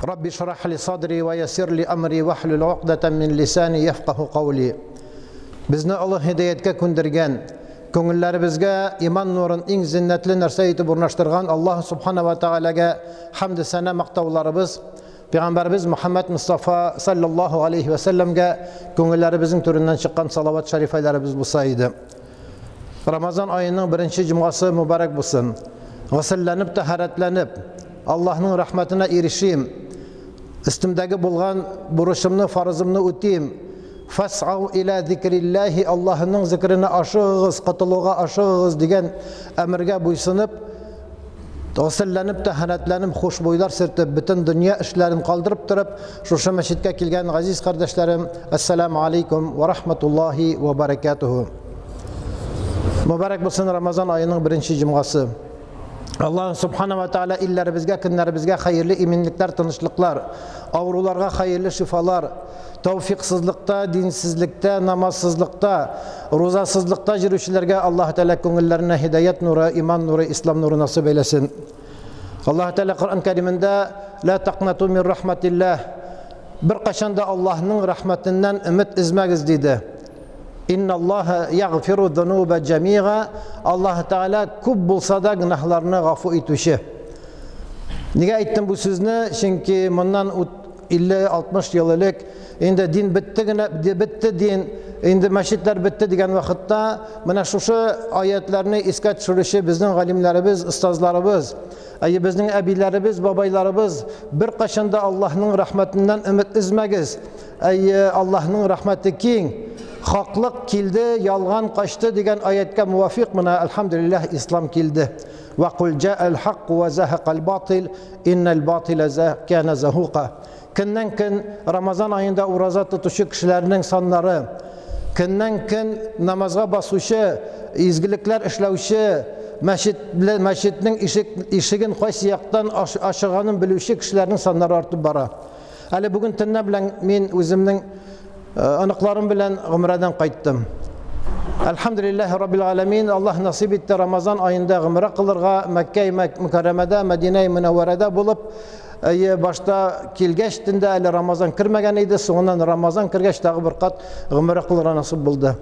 Rabbi şrah li sadri ve yessir li amri ve hlul uqdatan min lisani yefkahu kavli. Безне Аллаһ һидаяткә күндергән, күңелләребезгә иман нурын иң зиннәтле нәрсә итеп урнаштырган Аллаһ субхана ва таалагә хәмд сәнә мактауларыбыз, Пәйгамбәребез Мухаммад Мустафа саллаллаһу алейхи ва сәлләмгә күңелләребезнең түреннән чыккан салават шәрифәләребез булса иде. Рамазан аеның беренче җомгасы мөбарәк булсын. Госелләнеп, тәһарәтләнеп, Аллаһның рәхмәтенә ирешим. Өстемдәге булган бурычымны, фарызымны үтим. Фас'ау иля зикрилләһи, Аллаһның зикренә ашыгыгыз, котылуга ашыгыгыз дигән әмергә буйсынып, госелләнеп, тәһарәтләнеп, хушбуйлар сөртеп, бөтен дөнья эшләрен калдырып торып, шушы мәчеткә килгән газиз кардәшләрем, ассаламу алейкум ва рахматуллаһи ва баракатуху. Мөбарәк булсын Рамазан аеның беренче җомгасы. Аллаһ субхана ва тааля илләребезгә, көннәребезгә хәерле иминлекләр, тынычлыклар, авыруларга хәерле шифалар, тәүфиксызлыкта, динсезлектә, намазсызлыкта, рузасызлыкта йөрүчеләргә Аллаһ Тәгалә күңелләренә һидаят нуры, иман нуры, ислам нуры насыйп әйләсен. Аллаһ Тәгалә Коръән Кәримендә ла тaqнату мин рахматиллаһ, беркайчан да Аллаһның рәхмәтеннән өмет өзмәгез диде. Инналлаһа ягъфиру дзунуба джамига, Аллаһ Тәгалә күп булса да гөнаһларны гафу итүче. Нигә әйттем бу сүзне? Чөнки моннан 50-60 ел элек инде дин бетте генә, бетте дин, инде мәчетләр бетте дигән вакытта менә шушы аятларны искә төшерүче безнең галимнәребез, остазларыбыз, әйе, безнең әбиләребез, бабайларыбыз, беркайчан да Аллаһның рәхмәтеннән өмет өзмәгез. Әйе, Аллаһның рәхмәте киң. Хаклык килде, ялган качты дигән аяткә муафиқ менә әлхәмдүлилләһ ислам килде. Ва кул җаал хакку ва захакал батил, иннал батила кана захука. Көннән көн Рамазан аенда ураза тотучы кешеләрнең саннары, көннән көн намазга басучы, изгелекләр эшләүче, мәчет белән мәчетнең ишеген кайсы яктан ачыганын белүче кешеләрнең саннары артып бара. Әле бүген төнлә белән мин үземнең оныкларым белән гомрәдән кайттым. Әлхәмдүлилләһи раббил аламин, Аллаһ насыйп итте Рамазан аенда гомрә кылырга, Мәккә Мөкәррәмәдә, Мәдинә Мөнәввәрәдә булып, әйе, башта килгәч төндә әле Рамазан кермәгән иде, соңыннан Рамазан кергәч тагы бер кат гомрә кылырга насыйп булды.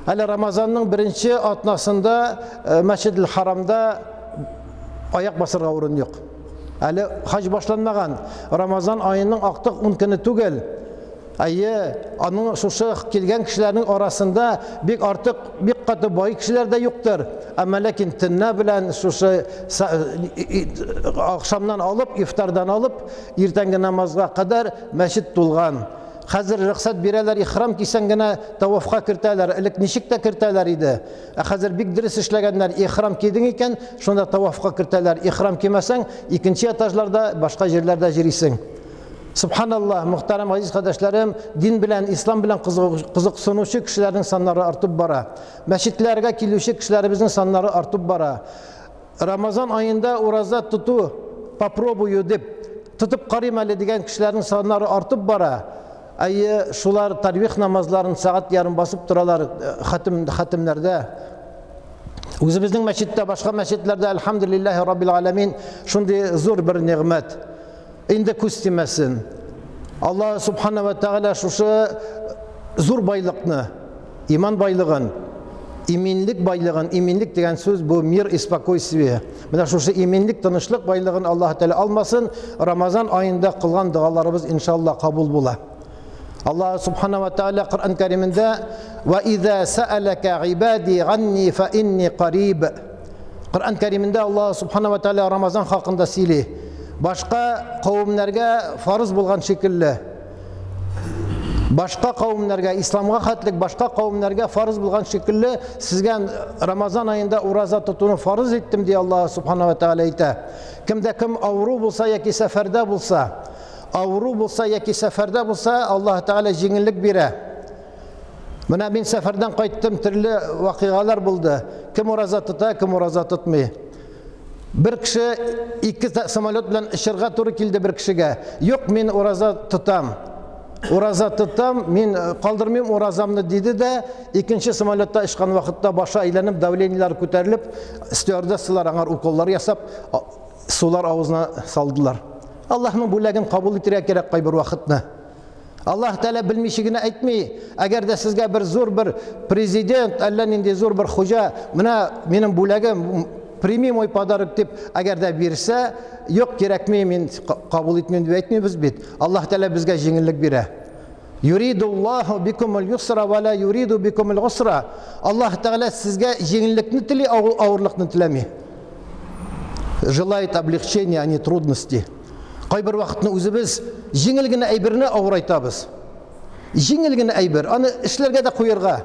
Әле Рамазанның беренче атнасында Мәсҗидел Харамда аяк басырга урын юк. Әле хаҗ башланмаган. Рамазан аеның актык 10 көне түгел. Әйе, аның шушы килгән кешеләрнең арасында бик артык, бик каты бай кешеләр дә юктыр. Әмма ләкин төнлә белән шушы ахшамнан алып, ифтардан алып, иртәнге намазга кадәр мәчет тулган. Хәзер рөхсәт бирәләр, ихрам кисәң генә тавафка кертәләр. Элек ничек тә кертәләр иде. Ә хәзер бик дөрес эшләгәннәр. Ихрам кидең икән, шунда тавафка кертәләр. Ихрам кимәсәң, икенче этажларда, башка җирләрдә йөрисең. Субханаллаһ, мөхтәрәм газиз кардәшләрем, дин белән, ислам белән кызыксынучы кешеләрнең саннары артып бара. Мәчетләргә килүче кешеләребезнең саннары артып бара. Рамазан аенда ураза тоту попробую дип, тотып карыйм әле дигән кешеләрнең саннары артып бара. Әйе, шулар тарвих намазларын сәгать ярым басып торалар хатим, хатимнәрдә. Үзебезнең мәчеттә, башка мәчетләрдә, әлхәмдүлилләһи раббил аламин, шундый зур бер нигъмәт. Инде күз тимәсен. Аллаһ субхана ва тааля шушы зур байлыкны, иман байлыгын, иминлек байлыгын, иминлек дигән сүз бу мир и спокойствие. Менә шушы иминлек, тынычлык байлыгын Аллаһ Тәгалә алмасын, Рамазан аенда кылган догаларыбыз иншалла кабул була. Аллаһ субхана ва тааля Коръән Кәримендә ва иза сәәләкә гыйбади ганни фа инни кариб. Коръән Кәримендә Аллаһ субхана ва тааля Рамазан хакында сөйли. Башка кавемнәргә фарыз булган шикелле, башка кавемнәргә, исламга хәтлек башка кавемнәргә фарыз булган шикелле, сезгә Рамазан аенда ураза тотуны фарыз иттем, ди Аллаһ субхана ва тааля әйтә. Кемдә кем авыру булса яки сәфәрдә булса, авыру булса яки сәфәрдә булса, Аллаһ Тәгалә җиңеллек бирә. Менә мин сәфәрдән кайттым, төрле вакыйгалар булды. Кем ураза тота, кем ураза тотмый. Бер кеше ике самолет белән очырга туры килде бер кешегә. Юк, мин ураза тотам. Ураза тотам, мин калдырмыйм уразамны диде дә, икенче самолетта очкан вакытта башы әйләнеп, давлениеләр күтәрелеп, стюардессалар аңар уколлар ясап, сулар авызына салдылар. Аллаһның бүләген кабул итәргә кирәк кайбер вакытны. Аллаһ Тәгалә белмичә генә әйтми. Әгәр дә сезгә бер зур бер президент, әллә нинди зур бер хуҗа, менә минем бүләгем, прими мой подарок дип, әгәр дә бирсә, юк, кирәкми, мин кабул итмим дип әйтмибез бит. Аллаһ Тәгалә безгә җиңеллек бирә. Юридуллаһу бикумул юсра ва ла юриду бикумул усра. Аллаһ Тәгалә сезгә җиңеллекне тели, авырлыкны теләми. Желает облегчения, а не трудности. Кайбер вакытны үзебез җиңел генә әйберне авырайтабыз. Җиңел генә әйбер, аны эшләргә дә куярга.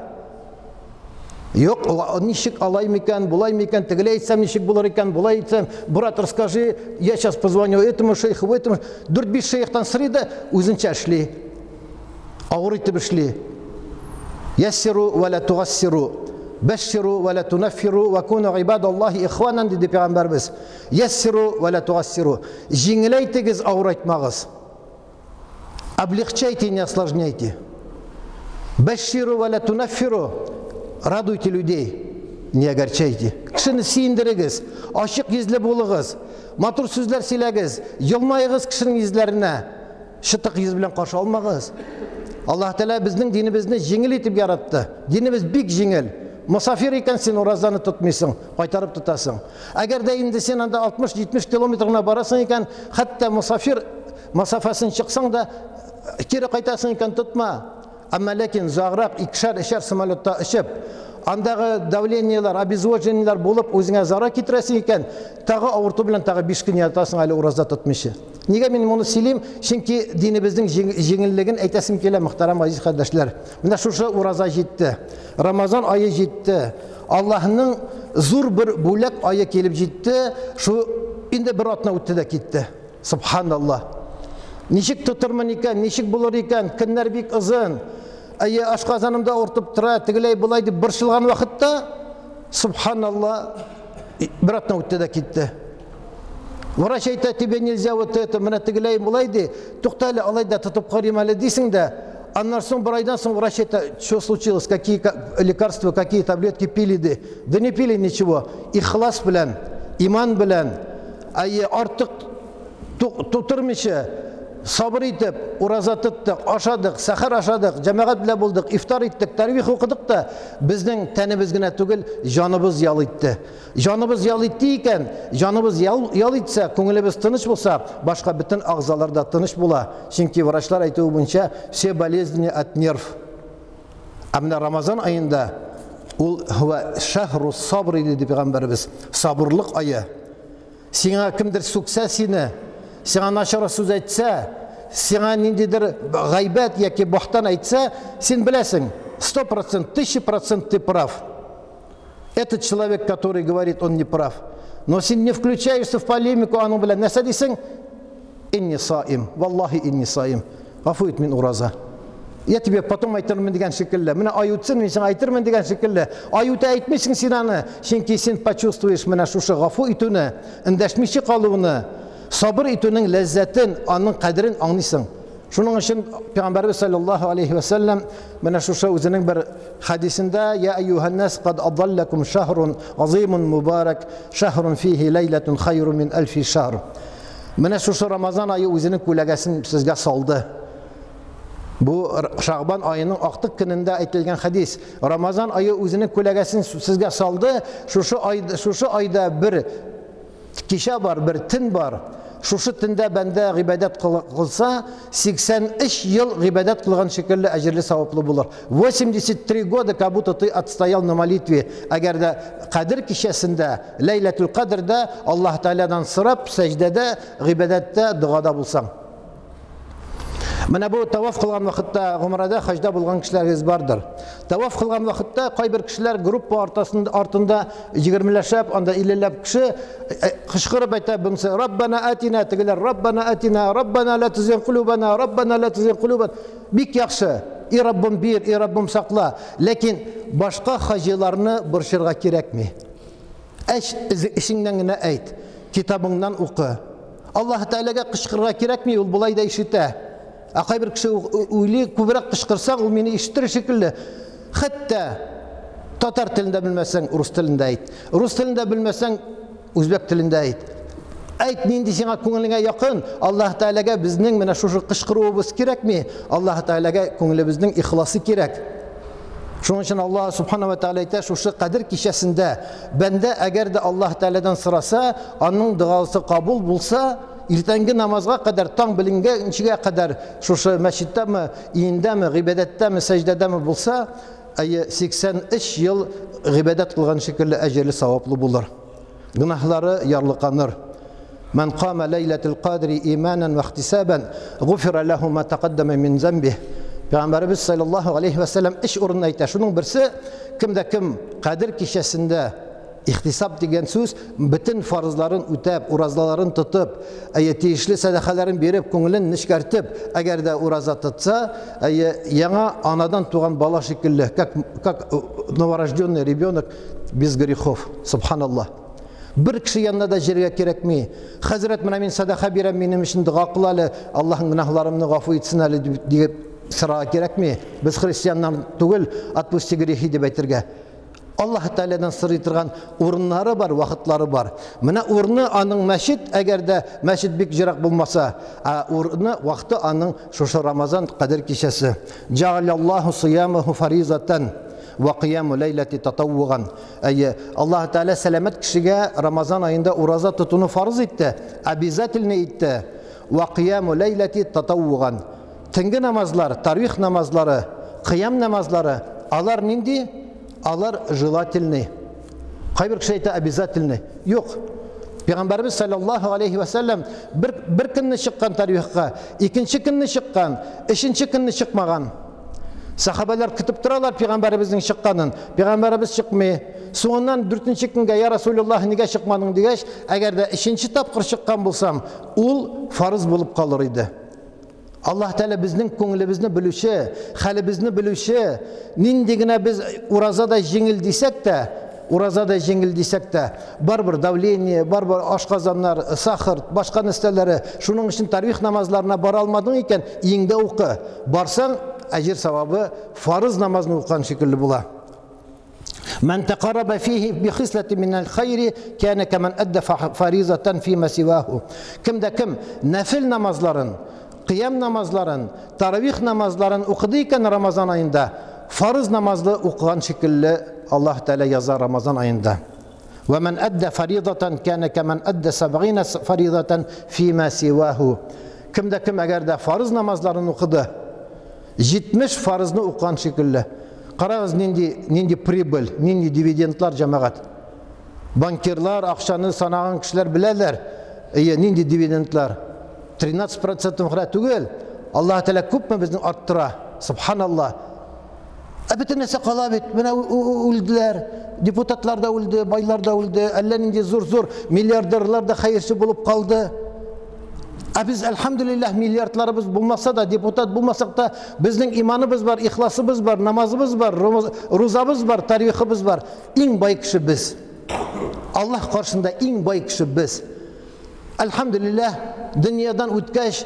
Юк, ничек алай микән, болай микән, тегеләй әйтсәм ничек булыр икән, болай әйтсәм, брат, расскажи, я сейчас позвоню этому шейху, этому. Дүрт-биш шейхтан сорый да, үзенчә эшли. Авыр итеп эшли. Яссиру ва ла тугассиру. Бәшширу ва ла тунаффиру ва куну ибадаллахи ихванан диде пәйгамбәрбез. Яссиру ва ла тугассиру. Җиңеләйтегез, авырайтмагыз. Облегчайте, не осложняйте. Бәшширу ва ла тунаффиру. Радуйте людей, не огорчайте. Кешене сөендерегез, ачык йөзле булыгыз, матур сүзләр сөйләгез, елмаегыз кешенең йөзләренә. Чытык йөз белән каршы алмагыз. Аллаһ Тәгалә безнең динебезне җиңел итеп яратты. Динебез бик җиңел. Мосафир икән син уразаны тотмыйсың, кайтарып тотасың. Әгәр дә инде син анда 60-70 километр гына барасың икән, хәтта мосафир масафасын чыксаң да, кире кайтасың икән, тотма. Әмма ләкин озаграк икешәр, өчәр самолетта очып, андагы давлениеләр, обезвоживаниеләр булып, үзеңә зарар китерәсең икән, тагы авырту белән тагы 5 көн ятасың әле ураза тотмыйча. Нигә мин моны сөйлим? Чөнки динебезнең җиңеллеген әйтәсем килә, мөхтәрәм газиз кардәшләр. Менә шушы ураза җитте. Рамазан ае җитте. Аллаһның зур бер бүләк ае килеп җитте. Шу инде бер атна үтте дә китте. Субханаллаһ. Ничек тотырмын икән, ничек булыр икән, көннәр бик озын. Әйе, ашказаным да авыртып тора, тегеләй болай дип борчылган вакытта, субханаллаһ, бер атна үтте дә китте. Врач әйтә, тебе нельзя вот это, менә тегеләй болай ди. Тукта әле, алай да тотып карыйм әле дисең дә. Аннан соң бер айдан соң врач әйтә, что случилось, какие лекарства, какие таблетки пили ди. Да не пили ничего. Ихлас белән, иман белән, әйе, артык тутырмыйча, сабыр итеп, ураза тоттык, ашадык, сәхәр ашадык, җәмәгать белән булдык, ифтар иттек, тәрвих укыдык та, безнең тәнебез генә түгел, җаныбыз ял итте. Җаныбыз ял итте икән, җаныбыз ял, ял итсә, күңелебез тыныч булса, башка бөтен агъзалар да тыныч була. Чөнки врачлар әйтүе буенча, все болезни от нерв. Ә менә Рамазан аенда ул һуа шәһру сабр иде дип пәйгамбәребез. Сабырлык ае. Сиңа кемдер сүксә сине, сиңа начар сүз әйтсә, сиңа ниндидер гайбәт яки бохтан әйтсә, син беләсең, 100%, 1000% ты прав. Этот человек, который говорит, он не прав. Но син не включаешься в полемику, аның белән нәрсә дисең? Инни саим, валлахи инни саим. Гафу ит, мин ураза. Я тебе потом әйтермен дигән шикелле. Менә ай үтсен, мин сиңа әйтермен дигән шикелле. Ай үтә әйтмисең син аны, чөнки син почувствуешь менә шушы гафу итүне, эндәшмичә калуны, сабыр итүнең ләззәтен, аның кадерен аңлыйсың. Шуның өчен Пәйгамбәрбез саллаллаһу алейхи ва саллям менә шушы үзенең бер хәдисендә: "Я әйюһән-нас кад адаллакум шаһрун азимун мубарак, шаһрун фихи ләйләтун хайру мин әлфи шаһр." Менә шушы Рамазан ае үзенең күләгәсен сезгә салды. Бу Шагбан аеның актык көнендә әйтелгән хәдис. Рамазан ае үзенең күләгәсен сезгә салды. Шушы ай, шушы айда бер кичә бар, бер төн бар. Шушы төндә бәндә гыйбадәт кылса, 83 ел гыйбадәт кылган шикелле әҗерле саваплы булыр. 83 года, как будто ты отстоял на молитве. Әгәр дә Кадер кичәсендә, Ләйләтул Кадрда Аллаһ Тәгаләдән сорап, сәҗдәдә, гыйбадәттә, догада булсаң. Менә бу таваф кылган вакытта гомрәдә, хаҗда булган кешеләрегез бардыр. Таваф кылган вакытта кайбер кешеләр группа артасында артында 20ләшәп, анда 50ләп кеше кычкырып әйтә, бунысы Раббана атина, тегеләр Раббана атина, Раббана ла тузигъ кулубана, Раббана ла тузигъ кулубана. Бик яхшы. И Раббым бир, и Раббым сакла. Ләкин башка хаҗиларны борчырга кирәкми. Әч, эчеңнән генә әйт. Китабыңнан укы. Аллаһ Тәгаләгә кычкырырга кирәкми, ул болай да ишетә. Ә кайбер кеше уйлый, күбрәк кычкырсаң, ул мине ишетер шикелле. Хәтта татар телендә белмәсәң, рус телендә әйт. Рус телендә белмәсәң, үзбәк телендә әйт. Әйт, нинди сиңа күңелеңә якын. Аллаһ Тәгаләгә безнең менә шушы кычкыруыбыз кирәкми. Аллаһ Тәгаләгә күңелебезнең ихласы кирәк. Шуның өчен Аллаһ Субхана ва Тәгалә әйтә, шушы Кадер кичәсендә бәндә әгәр дә Аллаһ Тәгаләдән сораса, аның догасы кабул булса, иртәнге намазга кадәр, таң беленгәнчегә кадәр шушы мәчеттәме, өендәме, гыйбадәттәме, сәҗдәдәме булса, әйе, 83 ел гыйбадәт кылган шикелле әҗерле саваплы булыр. Гөнаһлары ярлыканыр. Ман кама ләйләтел кадри иманан ва ихтисабан, гуфира лаху ма тақаддама мин замбих. Пәйгамбәребез саллаллаһу алейхи ва саллям өч урын әйтә. Шуның берсе, кем дә кем Кадер кичәсендә ихтисаб дигән сүз, бөтен фарызларын үтәп, уразаларын тотып, әйе, тиешле сәдакаларын биреп, күңелен нечкәртеп, әгәр дә ураза тотса, әйе, яңа анадан туган бала шикелле, как новорожденный ребенок без грехов. Субханаллах. Бер кеше янына да җиргә кирәкми. Хәзрәт, менә мин сәдака бирәм, минем өчен дога кыл әле, Аллаһ гөнаһларымны гафу итсен әле дип сорарга кирәкми. Без христианнар түгел, отпусти грехи дип әйтергә. Аллаһ Тәгаләдән сорый торган урыннары бар, вакытлары бар. Менә урыны аның мәчет, әгәр дә мәчет бик ерак булмаса, ә урыны, вакыты аның шушы Рамазан Кадер кичәсе. Җәгалаллаһу сиямаху фаризатан ва кыяму ләйләти татаввуган. Әйе, Аллаһ Тәгалә сәламәт кешегә Рамазан аенда ураза тотуны фарыз итте, обязательно итте. Ва кыяму ләйләти татаввуган. Төнге намазлар, тарвих намазлары, кыям намазлары, алар нинди? Алар желательный. Кайбер кеше әйтә обязательный. Юк. Пәйгамбәрбез саллаллаһу алейхи ва саллям бер көнне чыккан тарвихка, икенче көнне чыккан, өченче көнне чыкмаган. Сахабалар көтеп торалар пәйгамбәребезнең чыкканын. Пәйгамбәребез чыкмый. Соңыннан дүртенче көнгә, я Расулуллаһ, нигә чыкмадың дигәч, әгәр дә өченче тапкыр чыккан булсам, ул фарыз булып калыр иде. Аллаһ Тәгалә безнең күңелебезне белүче, хәлебезне белүче, нинди генә без ураза да җиңел дисәк тә, ураза да җиңел дисәк тә, барыбер давление, барыбер ашказаннар, сахар, башка нәрсәләре, шуның өчен тарвих намазларына бара алмадың икән, өеңдә укы. Барсаң, әҗер савабы фарыз намазны укыган шикелле була. Ман тақарраба фихи би хислати минәл хайри кана каман адда фаризатан фима сиваху. Кем дә кем нәфил намазларын, кыям намазларын, таравих намазларын укыды икән Рамазан аенда, фарыз намазлы укыган шикелле Аллаһ Тәгалә яза Рамазан аенда. Ва ман адда фаризатан кана каман адда сабгина фаризатан фима сиваху. Кем дә кем әгәр дә фарыз намазларын укыды, 70 фарызны укыган шикелле. Карагыз, нинди прибыль, нинди дивидендлар, җәмәгать. Банкирлар, акчаны санаган кешеләр беләләр. Әйе, нинди дивидендлар? 13% гына түгел. Аллаһ Тәгалә күпме безне арттыра. Субханаллаһ. Ә бөтен нәрсә кала бит. Менә үлделәр. Депутатлар да үлде, байлар да үлде, әллә нинди зур-зур миллиардерлар да хәерче булып калды. Ә без, әлхәмдүлилләһ, миллиардларыбыз булмаса да, депутат булмасак та, безнең иманыбыз бар, ихласыбыз бар, намазыбыз бар, рузабыз бар, тарихыбыз бар. Иң бай кеше без. Аллаһ каршында иң бай кеше без. Әлхәмдүлилләһ, дөньядан үткәч,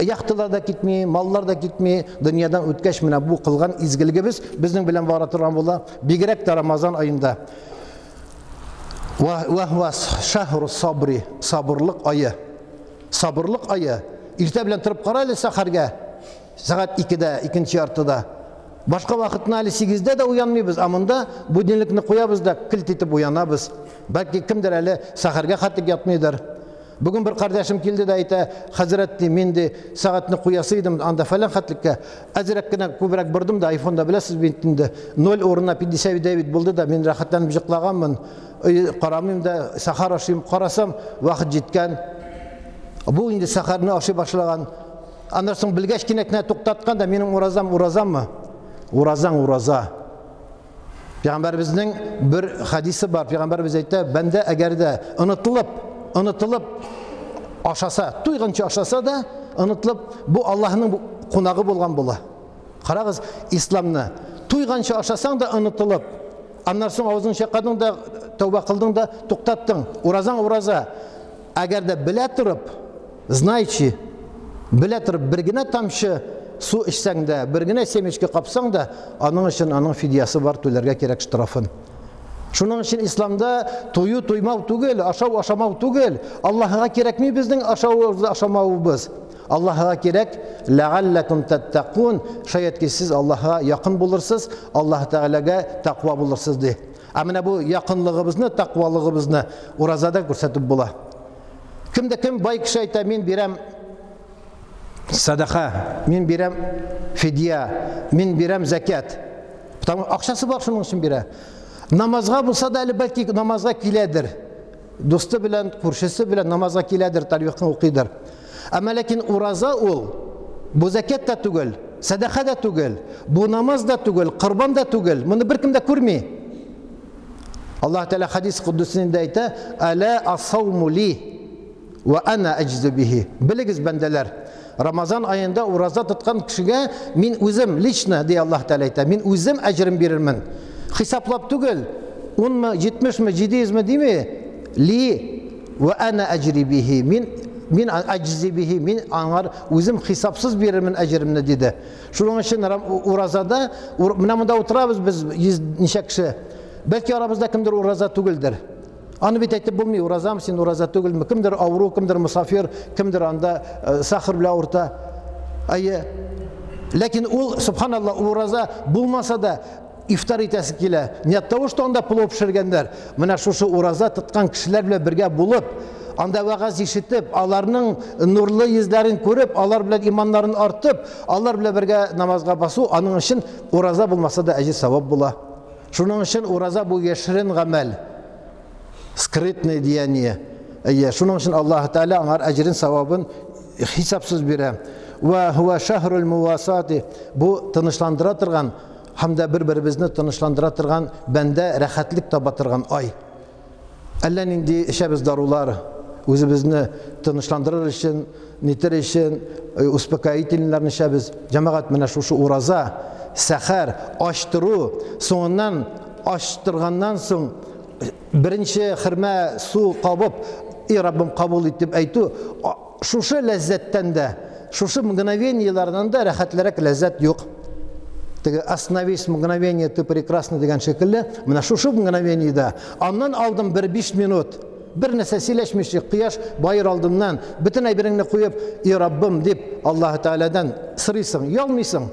яхталар да китми, маллар да китми. Дөньядан үткәч, менә бу кылган изгелегебез безнең белән бара торган була. Бигрәк тә Рамазан аенда. Ва хуа шахру сабри, сабырлык ае. Сабырлык ае. Иртә белән торып кара әле сәхәргә. Сәгать 2-дә, икенче яртыда. Башка вакытны әле 8-дә дә уянмыйбыз, ә монда будильникны куябыз да кілт итеп уянабыз. Бәлки кемдер әле сәхәргә хәтлек ятмыйдыр. Бүген бер кардәшем килде дә әйтә, хәзрәт, ди, мин ди сәгатьне куясы идем, анда фәлән хәтлеккә. Әзрәк кенә күбрәк бордым да, айфонда беләсез бит инде, 0 урынына 59 булды да, мин рәхәтләнеп йоклаганмын. Карамыйм да, сәхәр ашыйм, карасам, вакыт җиткән. Бу инде сәхәрне ашый башлаган. Аннан соң белгәч кинәт кенә туктаткан да, минем уразам уразаммы? Уразаң ураза. Пәйгамбәребезнең бер хадисе бар. Пәйгамбәребез әйтә, бәндә әгәр дә онытылып ашаса, туйганчы ашаса да, онытылып, бу Аллаһның кунагы булган була. Карагыз исламны. Туйганчы ашасаң да онытылып, аннан соң авызың чайкадың да, тәүбә кылдың да, туктаттың. Уразаң ураза. Әгәр дә белә торып, знаючи, белә торып бер генә тамчы су эчсәң дә, бер генә семечка капсаң да, аның өчен аның фидиясе бар, түләргә кирәк штрафын. Шуның өчен исламда тую туймау түгел, ашау ашамау түгел. Аллаһыга кирәкми безнең ашавыбыз, ашамавыбыз. Аллаһыга кирәк, ләгалләкум таттакун, шаять ки сез Аллаһыга якын булырсыз, Аллаһ Тәгаләгә тәкъва булырсыз ди. Ә менә бу якынлыгыбызны, тәкъвалыгыбызны уразада күрсәтеп була. Кем дә кем бай кеше әйтә, мин бирәм садака, мин бирәм фидия, мин бирәм зәкят. Потому акчасы бар, шуның өчен бирә. Намазга булса да әле бәлки намазга киләдер. Дусты белән, күршесе белән намазга киләдер, тарихны укыйдыр. Әмма ләкин ураза ул бу зәкят та түгел, сәдака да түгел, бу намаз да түгел, корбан да түгел. Моны беркем дә күрми. Аллаһ Тәгалә хадис куддусында әйтә: "Әлә асауму ли ва ана аҗзу бихи". Белегез, бәндәләр, Рамазан аенда ураза тоткан кешегә мин үзем лично, ди Аллаһ Тәгалә әйтә, мин үзем әҗерен бирермен. Хисаплап түгел, 10 мы, 70 мы, 700 мы дими, ли ва ана аҗри бихи. Мин аҗзи бихи, мин аңар үзем хисапсыз бирермен әҗеремне, диде. Шуның өчен уразада, менә монда утырабыз без йөз ничә кеше. Бәлки арабызда кемдер ураза түгелдер. Аны бит әйтеп булмый, уразамы син, ураза түгелме? Кемдер авыру, кемдер мусафир, кемдер анда сахар белән авырта. Әйе. Ләкин ул, субханалла, ураза булмаса да ифтар итәсе килә. Не от того, что анда плов пешергәннәр. Менә шушы ураза тоткан кешеләр белән бергә булып, анда вәгазь ишетеп, аларның нурлы йөзләрен күреп, алар белән иманнарын артып, алар белән бергә намазга басу, аның өчен ураза булмаса да әҗер савап була. Шуның өчен ураза бу яшерен гамәл. Скрытное деяние. Әйе, шуның өчен Аллаһ Тәгалә аңар әҗерен, савабын хисапсыз бирә. Ва хуа шахрул мувасати. Бу тынычландыра торган һәм дә бер-беребезне тынычландыра торган, бәндә рәхәтлек таба торган ай. Әллә нинди эчәбез дарулар, үзебезне тынычландырыр өчен, нитер өчен, успокоительныйларны эчәбез. Җәмәгать, менә шушы ураза, сәхәр, ачтыру, соңыннан ачтырганнан соң беренче хөрмә су кабып, и Раббым кабул ит дип әйтү, шушы ләззәттән дә, шушы мгновениеләрдән дә рәхәтлерәк ләззәт юк. Теге остановись мгновение, ты прекрасна дигән шикелле, менә шушы мгновениедә, аннан алдым бер 5 минут, бер нәрсә сөйләшмичә, кояш баер алдыннан, бөтен әйбереңне куеп, и Раббым дип Аллаһ Тәгаләдән сорыйсың, ялмыйсың.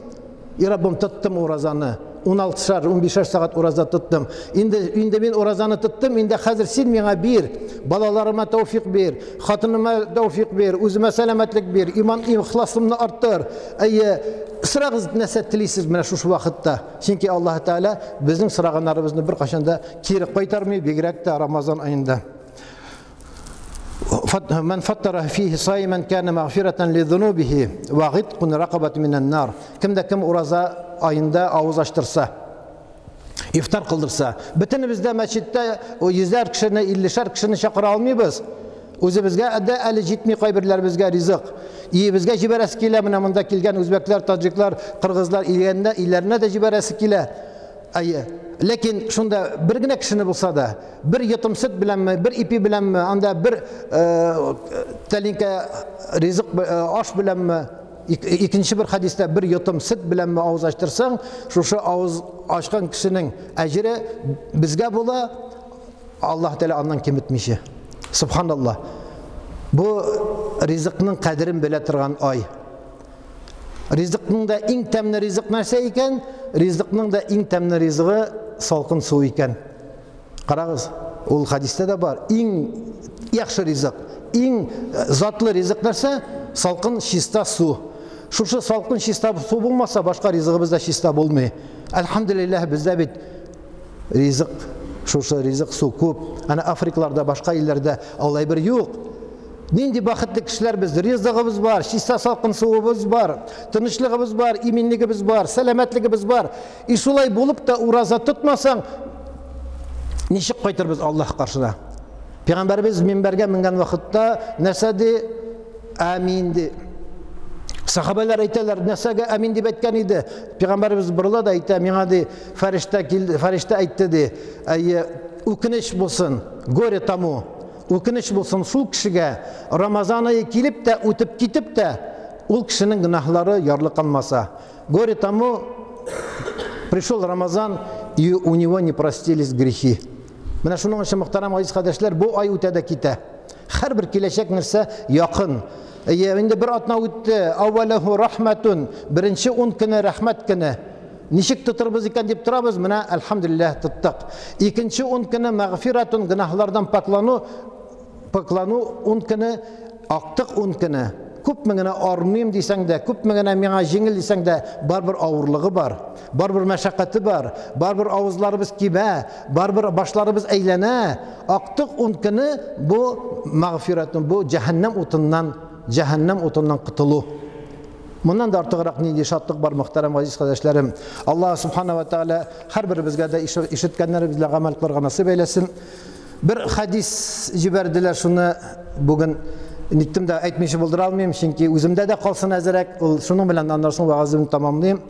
И Раббым, тоттым уразаны. 16-шар, 15-шәр сәгать ураза тоттым. Инде мин уразаны тоттым, инде хәзер син миңа бир, балаларыма тәүфик бир, хатыныма тәүфик бир, үземә сәламәтлек бир, иман ихласымны арттыр. Әйе, сорагыз нәрсә телисез менә шушы вакытта. Чөнки Аллаһ Тәгалә безнең сораганнарыбызны беркайчан да кире кайтармый, бигрәк тә Рамазан аенда. Ман фаттара фихи саиман кана магфиратан ли зунубихи ва гиткун ракабат минан нар. Кем дә кем ураза аенда авыз ачтырса, ифтар кылдырса, бөтенебез дә мәчеттә йөзәр кешене, иллешәр кешене чакыра алмыйбыз. Үзебезгә дә әле җитми кайберләребезгә ризык. Өебезгә җибәрәсе килә, менә монда килгән үзбәкләр, таҗиклар, кыргызлар өйләренә, өйләренә дә җибәрәсе килә. Әйе. Ләкин шунда бер генә кешене булса да, бер йотым сөт беләнме, бер ипи беләнме, анда бер тәлинкә ризык аш беләнме, икенче бер хәдистә бер йотым сөт беләнме авыз ачтырсаң, шушы авыз ачкан кешенең әҗере безгә була, Аллаһ Тәгалә аннан киметмичә. Субханаллаһ. Бу ризыкның кадерен белә торган ай. Ризыкның да иң тәмле ризык нәрсә икән? Ризыкның да иң тәмле ризыгы салкын су икән. Карагыз, ул хәдистә дә бар. Иң яхшы ризык, иң затлы ризык нәрсә? Салкын чиста су. Шушы салкын чиста су булмаса, башка ризыгыбыз да чиста булмый. Әлхәмдүлилләһ, бездә бит ризык, шушы ризык су күп. Ана Африкаларда, башка илләрдә алай бер юк. Нинди бәхетле кешеләр без, ризыгыбыз бар, чиста салкын суыбыз бар, тынычлыгыбыз бар, иминлегебез бар, сәламәтлегебез бар. И шулай булып та ураза тотмасаң, ничек кайтырбыз Аллаһ каршына? Пәйгамбәребез минбәргә менгән вакытта нәрсә ди? Амин ди. Сахабәләр әйтәләр, нәрсәгә амин дип әйткән иде? Пәйгамбәребез борыла да әйтә, миңа ди, фәрештә килде, фәрештә әйтте ди, әйе, үкенеч булсын, горе тому. Үкенеч булсын шул кешегә, Рамазан ае килеп тә, үтеп китеп тә, ул кешенең гөнаһлары ярлыканмаса. Горе тому, пришел Рамазан, и у него не простились грехи. Менә шуның өчен, мөхтәрәм газиз кардәшләр, бу ай үтә дә китә. Һәрбер киләчәк нәрсә якын. Әйе, инде бер атна үтте. Әүвәләһу рахматун. Беренче 10 көне рәхмәт көне. Ничек тотырбыз икән дип торабыз, менә әлхәмдүлилләһ тоттык. Икенче 10 көне мәгъфиратун, гөнаһлардан паклану, паклану 10 көне, актык 10 көне. Күпме генә армыйм дисәң дә, күпме генә миңа җиңел дисәң дә, барыбер авырлыгы бар, барыбер мәшәкате бар, барыбер авызларыбыз кибә, барыбер башларыбыз әйләнә. Актык 10 көне бу мәгъфиратун, бу җәһәннәм утыннан, җәһәннәм утыннан котылу. Моннан да артыграк нинди шатлык бар, мөхтәрәм газиз кардәшләрем. Аллаһ субхана ва тааля һәрберебезгә дә ишеткәннәребез белән гамәл кылырга насыйп әйләсен. Бер хадис җибәрделәр, шуны бүген ниттем дә әйтмичә булдыра алмыйм, чөнки үземдә дә калсын әзерәк. Ул шуның белән аннан соң вәгаземне тамамлыйм.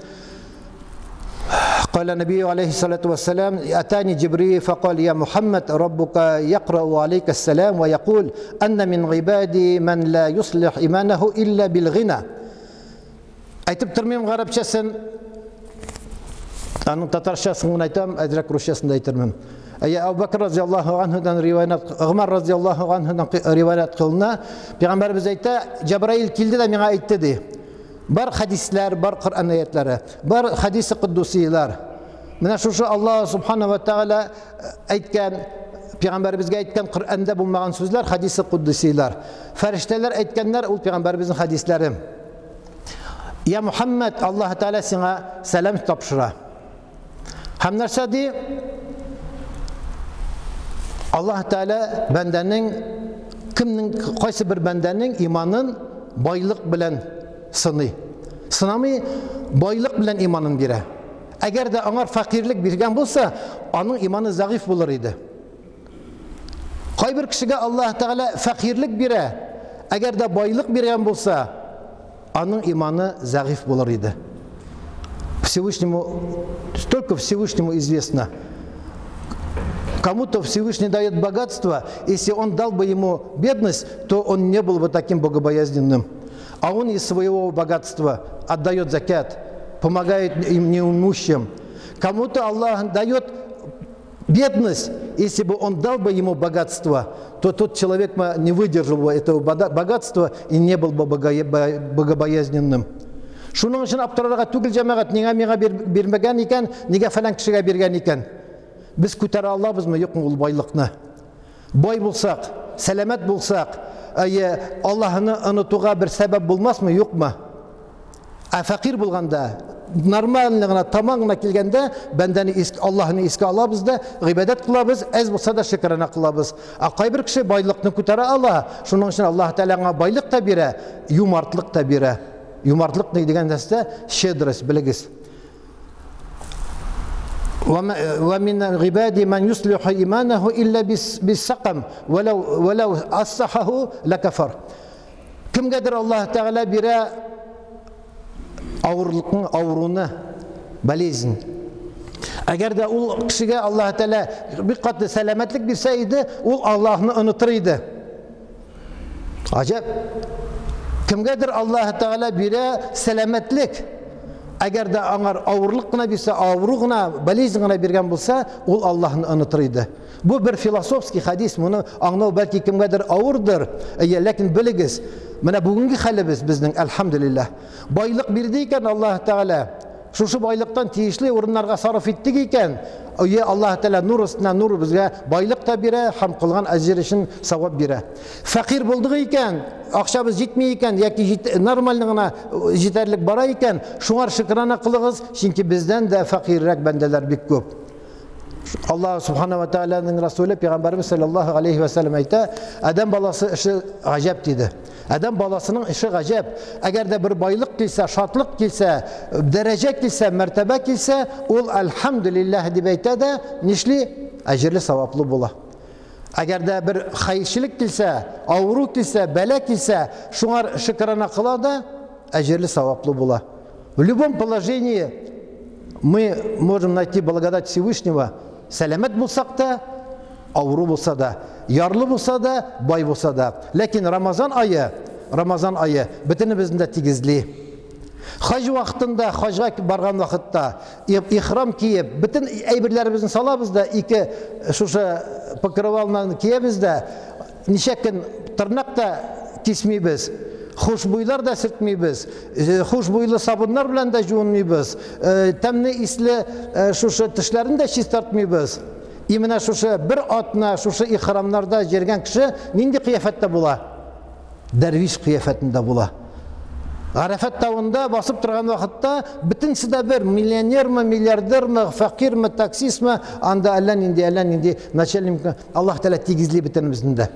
قال النبي عليه الصلاة والسلام: أتاني جبريل فقال: يا محمد، ربك يقرأ عليك السلام ويقول: أن من عبادي من لا يصلح إيمانه إلا بالغنى. Әйтеп тормыйм гарәпчәсен, аның татарчасын гына әйтәм, әзрәк русчасын да әйтермен. Әйе, Әбу Бәкр разияллаһу анһудан риваят, Гомәр разияллаһу анһудан риваят кылына. Пәйгамбәребез әйтә, Җәбраил килде дә миңа әйтте ди. Бар хадисләр, бар Коръән аятлары, бар хадисы куддусилар. Менә шушы Аллаһ субхана ва тааля әйткән, пәйгамбәребезгә әйткән Коръәндә булмаган сүзләр хадисы куддусилар. Фәрештәләр әйткәннәр ул пәйгамбәребезнең хадисләре. Я Мухаммад, Аллаһ Тааля сиңа сәлам тапшыра. Һәм нәрсә ди? Аллаһ Тааля бәндәнең кемнең кайсы бер бәндәнең иманын байлык белән сыный. Сынамый, байлык белән иманын бирә. Әгәр дә аңар фәкыйрьлек биргән булса, аның иманы зәгыйф булыр иде. Кайбер кешегә Аллаһ Тааля фәкыйрьлек бирә. Әгәр дә байлык биргән булса, аның иманы зәгыйф булыр иде. Всевышнему, только Всевышнему известно. Кому-то Всевышний дает богатство, если он дал бы ему бедность, то он не был бы таким богобоязненным. А он из своего богатства отдает закят, помогает им неимущим. Кому-то Аллах дает бедность, если бы он дал бы ему богатство, то тот человек не выдержал бы этого богатства и не был бы богобоязненным. Шуның өчен аптырарга түгел, җәмәгать, нигә миңа бирмәгән икән, нигә фәлән кешегә биргән икән? Без күтәрә алабызмы, юкмы ул байлыкны? Бай булсак, сәламәт булсак, әйе, Аллаһны онытуга бер сәбәп булмасмы, юкмы? Ә фәкыйрь булганда, нормально гына, таман гына килгәндә, бәндәне Аллаһны искә алабыз да, гыйбадәт кылабыз, әз булса да шөкрана кылабыз. Ә кайбер кеше байлыкны күтәрә ала, шуның өчен Аллаһ Тәгалә аңа байлык та бирә, юмартлык та бирә. Юмартлык ни дигән нәрсә? Щедрость, белегез. Ва мин гыйбади ман юслиху иманаху илля биссакам, валау ассахаху лакафар. Кемгәдер Аллаһ Тәгалә бирә авырлыкны, авыруны, болезнь. Әгәр дә ул кешегә Аллаһ Тәгалә бик каты сәламәтлек бирсә иде, ул Аллаһны онытыр иде. Гаҗәп. Кемгәдер Аллаһ Тәгалә бирә сәламәтлек. Әгәр дә аңар авырлык кына бирсә, авыру гына, болезнь гына биргән булса, ул Аллаһны онытыр иде. Бу бер философский хадис, моны аңлау бәлки кемгәдер авырдыр. Әйе, ләкин белегез, менә бүгенге хәлебез безнең, әлхәмдүлилләһ. Байлык бирде икән Аллаһ Тәгалә, шушы байлыктан тиешле урыннарга сарыф иттек икән, әйе, Аллаһ Тәгалә нур өстенә нур безгә байлык та бирә һәм кылган әҗер өчен савап бирә. Фәкыйрь булдык икән, акчабыз җитми икән яки нормально гына җитәрлек бара икән, шуңар шөкрана кылыгыз, чөнки бездән дә фәкыйрьрәк бәндәләр бик күп. Аллаһ субхана ва тааляның Расулы пәйгамбәребез саллаллаһу алейхи ва саллям әйтә, адәм баласы эше гаҗәп диде. Адәм баласының эше гаҗәп. Әгәр дә бер байлык килсә, шатлык килсә, дәрәҗә килсә, мәртәбә килсә, ул әлхәмдүлилләһ дип әйтә дә, нишли? Әҗерле саваплы була. Әгәр дә бер хәерчелек килсә, авыру килсә, бәла килсә, шуңар шөкрана кыла да, әҗерле саваплы була. В любом положении мы можем найти благодать Всевышнего. Сәламәт булсак та, авыру булса да, ярлы булса да, бай булса да. Ләкин Рамазан ае, Рамазан ае бөтенебезне дә тигезли. Хаҗ вакытында, хаҗга барган вакытта ихрам киеп, бөтен әйберләребезне салабыз да, ике шушы покрывалны киябез дә, ничә көн тырнак та кисмибез, хушбуйлар да сөртмибез, хушбуйлы сабыннар белән дә жуынмыйбыз, тәмле исле шушы тешләрне дә чистартмыйбыз. И менә шушы бер атна шушы ихрамнарда җиргән кеше нинди кыяфәттә була? Дәрвиш кыяфәтендә була. Гарәфәт тавында басып торган вакытта бөтенесе дә бер, миллионермы, миллиардермы, фәкыйрьме, таксистмы, анда әллә нинди, әллә нинди начальник, Аллаһ Тәгалә тигезли бөтенебезне дә.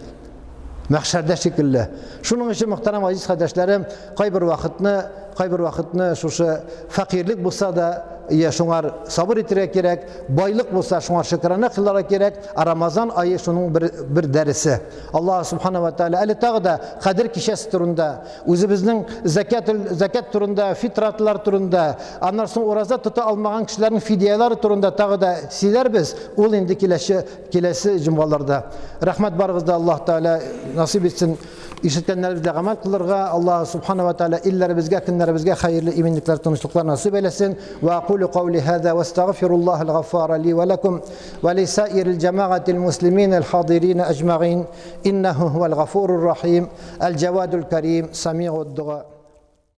Мәхшәрдә шикелле. Шуның өчен, мөхтәрәм газиз кардәшләрем, кайбер вакытны, кайбер вакытны шушы фәкыйрьлек булса да, я шуңар сабыр итәргә кирәк, байлык булса шуңар шөкрана кылырга кирәк. Ә Рамазан ае шуның бер, бер дәресе. Аллаһ субхана ва тааля әле тагы да Кадер кичәсе турында, үзебезнең закят, закят турында, фитратлар турында, аннан соң ураза тота алмаган кешеләрнең фидияләре турында тагы да сөйләрбез. Ул инде киләче, киләсе җомгаларда. Рәхмәт барыгызда, Аллаһ Тәгалә насыйп итсен ишеткәннәребезгә гамәл кылырга. Аллаһ субхана ва тәгалә илләребезгә, көннәребезгә хәерле иминлекләр, тынычлыклар насыйп әйләсен. Ва акулу каули һаза ва астагфируллаһал гаффара ли ва лакум ва лисаирил джамаатил муслимин аль хадирин аҗмагин. Иннаху хувал гафурur рахим, аль джавадул карим, самиуд дуа.